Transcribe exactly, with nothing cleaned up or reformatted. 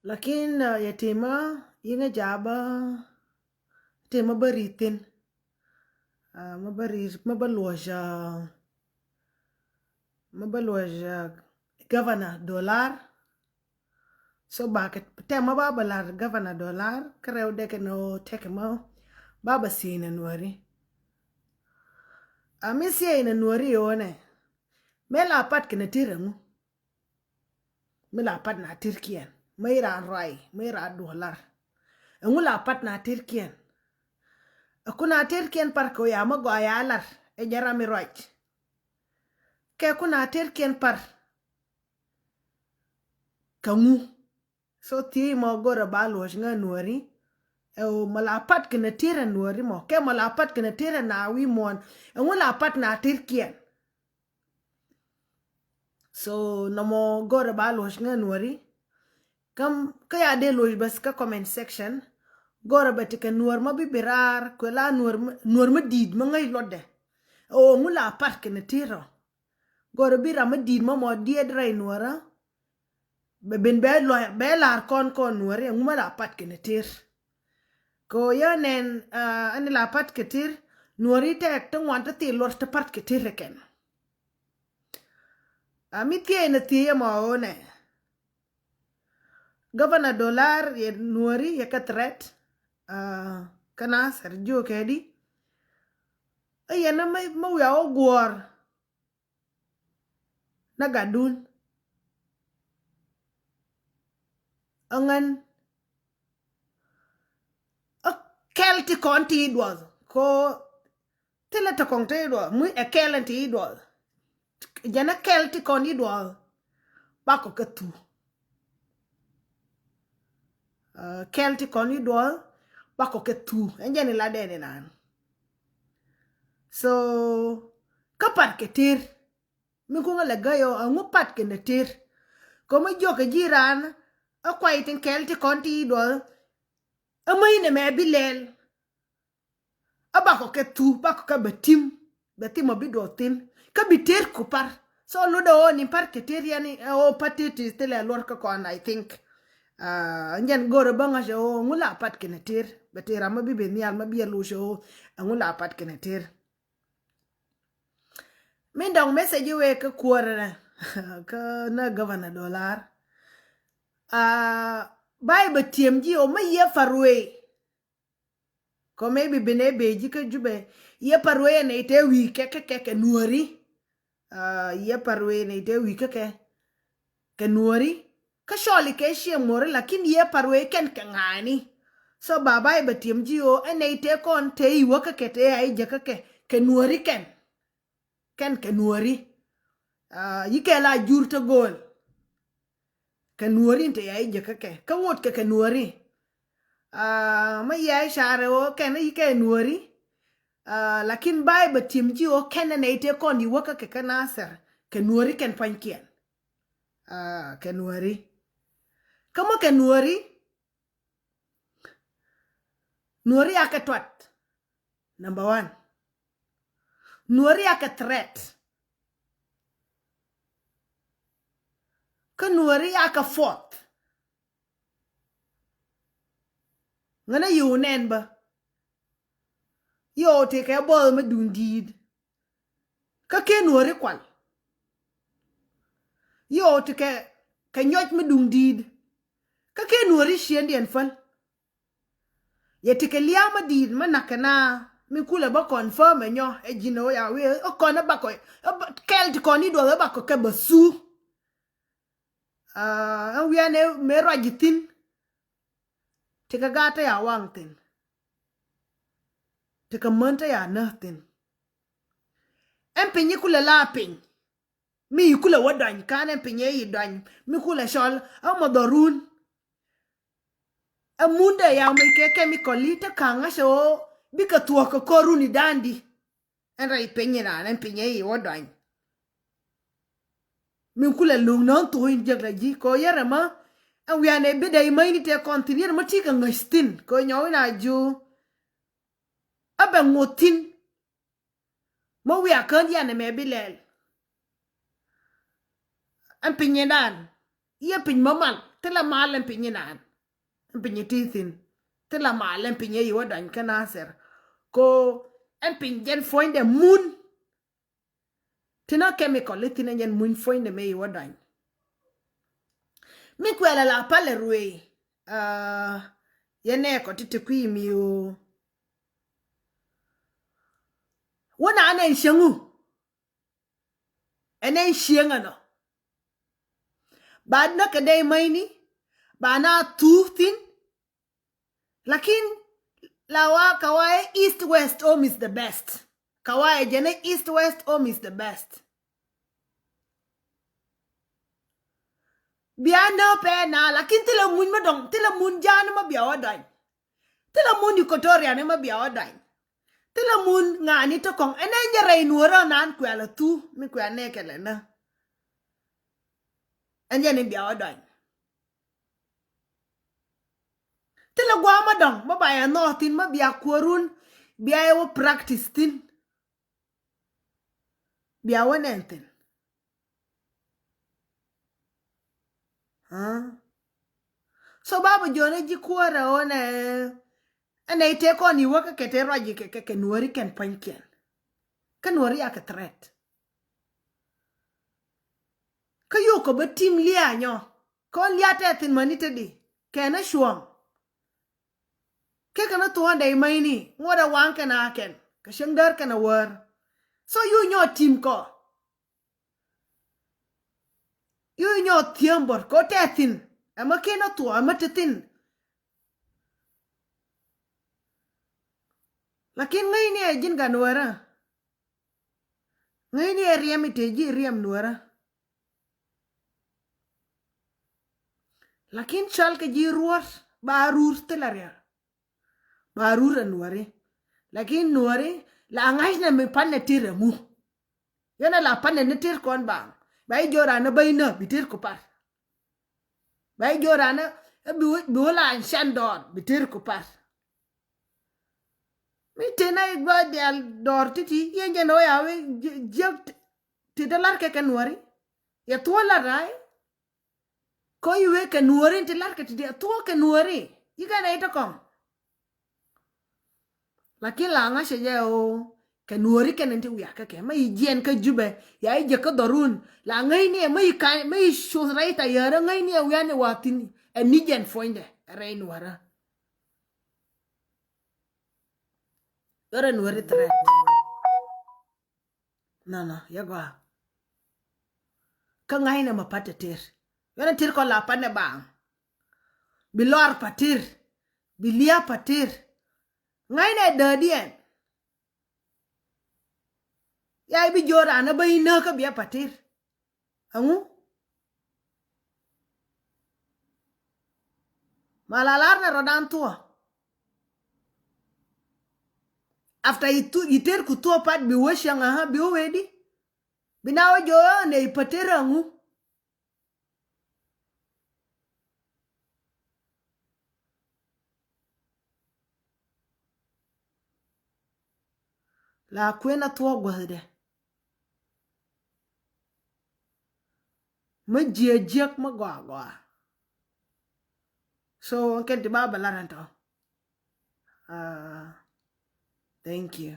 Lakin, ah, yɛ timä yiŋä jabä timä bä ri̱t thi̱n. Ah, mä bä ri̱t, mä bä luɔc, ah, mä bä luɔc, ah, Governor Dolar. So ba kɛ tɛm mä ba bä lar Governor Dolar kä rɛw dɛ kɛ nɔ tɛk mä ba bä thiec nɛ Nuɔri. Ah, mi thiec nɛ Nuɔri ɣöö nɛ mɛ la pat kɛ nɛ tir ɛŋu. Mi la pat na tirkiɛn mi ran ruac mi ran duɔlar. Ɛŋu la pat na tirkiɛn? Ɛ ku na tirkiɛn par kɛ ya mi gɔaa ya lar ɛ jɛ ram mi ruac. Kɛ ku na tirkiɛn par kɛ ŋu? So thiec mɔ go̱rɛ ba luɔc ŋä Nuɔri. Ɛ ɣöö mɔ la pat kɛ nɛ tir ɛ Nuɔri mɔ kɛ mɔ la pat kɛ nɛ tir ɛ na wi̱i̱ muɔ̱ɔ̱n. Ɛŋu la pat na tirkiɛn? So nɔmɔ go̱rɛ ba luɔc ŋä Nuɔri. Kä, kä ya dee luɔc bäth kä comment section. Go̱rɛ bɛ ti kɛ Nuɔr ma bi bi raar kuɛ la Nuɔr ma, Nuɔr ma di̱i̱t ma ŋäc luɔtdɛ. Ɛ ɣöö ŋu la pat kɛ nɛ tir ɔ? Go̱rɛ bi ram ma di̱i̱t ma mɔ diet rɛy Nuɔrä. Bɛ ben bɛ lɔc bɛ lar kɔn kɔn Nuɔri ɛŋu ma la pat kɛ nɛ tir. Kɛ ɣöö yɛ nɛn, ah, ɛn la pat kɛ tir Nuɔri tɛk ti ŋuan ti thil luɔr ti pat kɛ tir kɛn. Ah, mi thiec nɛ thiec ɛmɔ ɣöö nɛ Governor Dolar yɛ Nuɔri yɛ kɛ threat, ah, kä Nasir jiökɛ di. Ɛ yɛn mi, mi wiaa wä guɔ̱ɔ̱r na gatdun. Ɛŋɛn ɛ kɛl ti kɔn ti duɔth ko thilɛ ti kɔn ti duɔth mi ɛ kɛl ti duɔth. Jɛn ɛ kɛl ti kɔn ti duɔth bakɔ kɛ thu. Ah, kɛl ti kɔn ti duɔth bakɔ kɛ thu ɛn jɛn i la dɛn inan. So kä pat kɛ tir mi kuŋä lɛ gäy ɔ ɛŋu pat kɛ nɛ tir. Kɛ mi jiɔk kɛ ji̱ raan ɛ kuay tin kɛl ti kɔn ti duɔth. Ɛ mäc nɛ mɛ bi lɛl. A bakɔ kɛ thu bakɔ kɛ bɛ tim bɛ thimɔ bi duɔth thin kä bi ter ku par. So lotdɛ ɣöö ni par kɛ ter yɛn ɛ ɣöö par ter ti thilɛ luɔr kä kɔn, I think. Ah, nyɛn go̱rɛ bä ŋa̱c ɛ ɣöö ŋu la pat kɛnɛ ter bɛ ter ram ma bi ben nhial ma bi ɛ loc ɛ ɣöö ɛŋu la pat kɛnɛ ter. Min dɔŋ message iwee kä kuɔrɛ nɛ kä nä Governor Dolar. Ah, bay bɛ tiɛm ji̱ ɣöö ma yiɛ par wee. Kɔ maybe ben ɛ bee ji̱ kä Jubɛ. Yiɛ par wee ɛ nɛy tɛ wi̱i̱ kɛ kɛ kɛ kɛ Nuɔri. Ah, yiɛ par wee ɛ nɛy tɛ wi̱i̱ kɛ kɛ kɛ Nuɔri. Kä cɔl ikɛ ciɛ muɔri lakin yiɛ par wee kɛn kɛ ŋa̱a̱ni. So baba i̱ bɛ tiɛm ji̱ ɣöö ɛ nɛy tɛ kɔn tɛ i̱ wä kɛ kɛ tɛ a i̱ jɛ kɛ kɛ kɛ Nuɔri kɛn. Kɛn kɛ Nuɔri. Ah, yi kɛ la jur te go̱o̱l. Kɛ Nuɔri in te ya i̱ jɛ kä kɛ kä ŋot kɛ kɛ Nuɔri. Ah, mä ya i̱ carɛ ɣöö kɛn i̱ kɛ Nuɔri. Ah, lakin bay bɛ tiɛm ji̱ ɣöö kɛn ɛ nɛy tëë kɔn i̱ wä kä kɛ kä Nasir kɛ Nuɔri kɛn pua̱nykiɛn. Ah, kɛ Nuɔri. Kä mä kɛ Nuɔri. Nuɔri a kɛ tuat. Number one. Nuɔri a kɛ threat. Kä Nuɔri a kɛ fourth. Ŋänä yio̱w nɛn bä. Yio̱w ti kɛ buɔth mi duŋ di̱i̱t. Kä kɛ Nuɔri kual. Yio̱w ti kɛ kɛ nyɔc mi duŋ di̱i̱t. Kä kɛ Nuɔri ciëndiɛn päl. Yɛ ti kɛ lia̱a̱ mi di̱i̱t mi nak kɛ na mi kulɛ bä confirm ɛ nyɔ ɛ ji̱n ɛ wä ya wee ɛ kɔn ɛ bakɔ ɛ kɛl ti kɔn i̱ duɔth ɛ bakɔ kɛ bä thu. Ah, ɛn wian ɛ mëë ruac ji̱ thi̱n. Ti kɛ gaat te ya waŋ thi̱n. Ti kɛ män te ya näk thi̱n. Ɛn piny i̱ kulɛ la piny. Mi i̱ kulɛ wä dɔny kan ɛn piny ɛ i̱ dɔny mi kulɛ cɔl ɛ mɔ dhɔrun. Ɛ mundɛ ya mec kɛ chemical i̱ te ka̱ŋ ŋa̱cä ɣöö bikɛ thuɔ̱k kɛ kɔr runi da̱a̱n di. Ɛn rɛy piny inan ɛn piny ɛ i̱ wä dɔny. Min kulɛ luŋ nään thuɔ̱k in jek la ji̱ kɛ ɣöö yɛn rɛmä. Ɛn wianɛ bidɛ i̱ mäcni tëë kɔn thi̱n yɛn rɛmä ti̱i̱ kɛ ŋäc thi̱n kɛ ɣöö nyɔw in a ji̱ ɣöö ɛ bɛ ŋoth thi̱n. Mä wiaa kään yanɛ mɛ bi lɛl. Ɛn piny indan. Yɛ piny mä mal. Thilɛ mal ɛn piny inan. Ɛn piny iti thin. Thilɛ mal ɛn piny ɛ yi wä dɔny kä Nasir. Ko ɛn piny jɛn puɔ̱nydɛ mun. Ti na chemical i̱ thin ɛ jɛn muny puɔ̱nydɛ mëë i̱ wä dɔny. Mi kuɛl ala palɛ ruëë. Yɛ nɛɛkɔ ti ti kui̱ mi ɣöö wä na nɛ ɛn cieŋu. Ɛn ɛn cieŋ ɛnɔ. Ba näk kɛ dee mäcni ba na thuuk thi̱n. Lakin la wa ka wa ɛ east west home is the best. Ka wa ɛ jɛn ɛ east west home is the best. Bia nä pɛ na lakin thilɛ muny mä dɔŋ thilɛ mun ja̱a̱n mä bia wä dɔny. Thilɛ mun Equatoria ni mä bia wä dɔny. Thilɛ mun ŋa̱a̱ni ti kɔŋ ɛn ɛn jɛ rɛy nuɔ̱ɔ̱rä nan kuɛl a thu mi kuɛl nɛ kɛlɛ nä. Ɛn jɛ ni bia wä dɔny. Thilɛ gua̱a̱ mä dɔ̱ŋ mä ba yɛ nhɔɔk thi̱n mä bia kuäärun bia yɛ wä practice thi̱n. Bia wä nɛn thi̱n. So ba bä jiɔn ɛ ji̱ kuäärä ɣän ɛ ɛn ɛ i̱ tëë kɔn i̱ wä kä kɛ tëë ruac i̱ kɛ kɛ nuääri kɛn pua̱nykiɛn. Kä nuääri a kɛ threat. Kä yuk kɔ bä tim lia̱a̱ nyɔ. Kɔn lia̱a̱ tɛth in mäni te di kɛn a cuɔ̱ŋ. Kɛ kɛn a thuɔ̱ɔ̱ndɛ i̱ mäni ŋuɔ̱t a waŋ kɛn a kɛn kɛ cieŋ däär kɛn a wäär. So yu nyɔ tim kɔ. Yu nyɔ thiäm bɔt kɔ tɛth in ɛmɛ ken a thuɔ̱ɔ̱ ɛmɛ te thin. Lakin ŋäcni ɛ ji̱n gan wäärä. Ŋäcni ɛ riɛm i̱ te ji̱ riɛm nuäärä. Lakin cɔal kɛ ji̱ ruɔ̱t ba rur thilɛ riɛl. Ba rur ɛ nuääri. Lakin nuääri la ŋa̱cnɛ mi pan nɛ tir ɛmu. Yɛn ɛ la pan nɛ ni tir kɔn baaŋ ba i̱ jo̱o̱ran ɛ bäy nä bi tir ku par. Ba i̱ jo̱o̱ran ɛ bi wä la can dɔɔr bi tir ku par. Mi te na i̱ gɔaa diaal dɔɔr ti̱ti̱ yɛn jɛn ɛ wä ya wee jiäk. Ti dee lar kɛ kɛ nuääri. Yɛ thuɔ̱ɔ̱ lar ra̱a̱y. Kɔ i̱ wee kɛ nuääri in ti lar kɛ ti dee thuɔ̱ɔ̱ kɛ nuääri. I̱ kɛn ɛ i̱ te kɔŋ. Lakin la ŋa̱cä jɛ ɣöö kɛ nuääri kɛn in ti wiak kä kɛ mä i̱ jiɛn kä Jubɛ. Ya i̱ jɛ kä dhɔrun la ŋäcni ɛ mä i̱ ka̱ny mä i̱ cuth rɛy tayäärä ŋäcni ɛ wiani wa thi̱n. Ɛ ni jɛn puɔ̱nydɛ ɛ rɛy nuäärä. Yɔrɛ nuääri threat. Nɔnɔ yɛ gɔaa. Kä ŋa̱cnɛ mɛ pa̱t tɛtɛr. Yɔnɛ tɛr kɔ la pa̱t nɛ baaŋ. Bi lɔr pa̱t tɛr. Bi lia̱a̱ pa̱t tɛr. Ŋa̱cnɛ däädiɛn. Ya i̱ bi jiöör raan ɛ bä i̱ nääk kä biɛ pa̱t tɛr. Ɛŋu? Ma la lar nɛ rɔ̱dan thuɔ̱k. After i̱ ter ku thuɔ̱k pat bi wä cäŋ, aha, bi wä wee di. Bi na wä jɔɔk nɛ i̱ pa̱t tɛr ɛŋu? La kuën a thuɔ̱k guäthdɛ. Mä jiɛ jiäk mä gɔaa gɔaa. So kɛn ti ba bä lar ɛn tɔ. Thank you.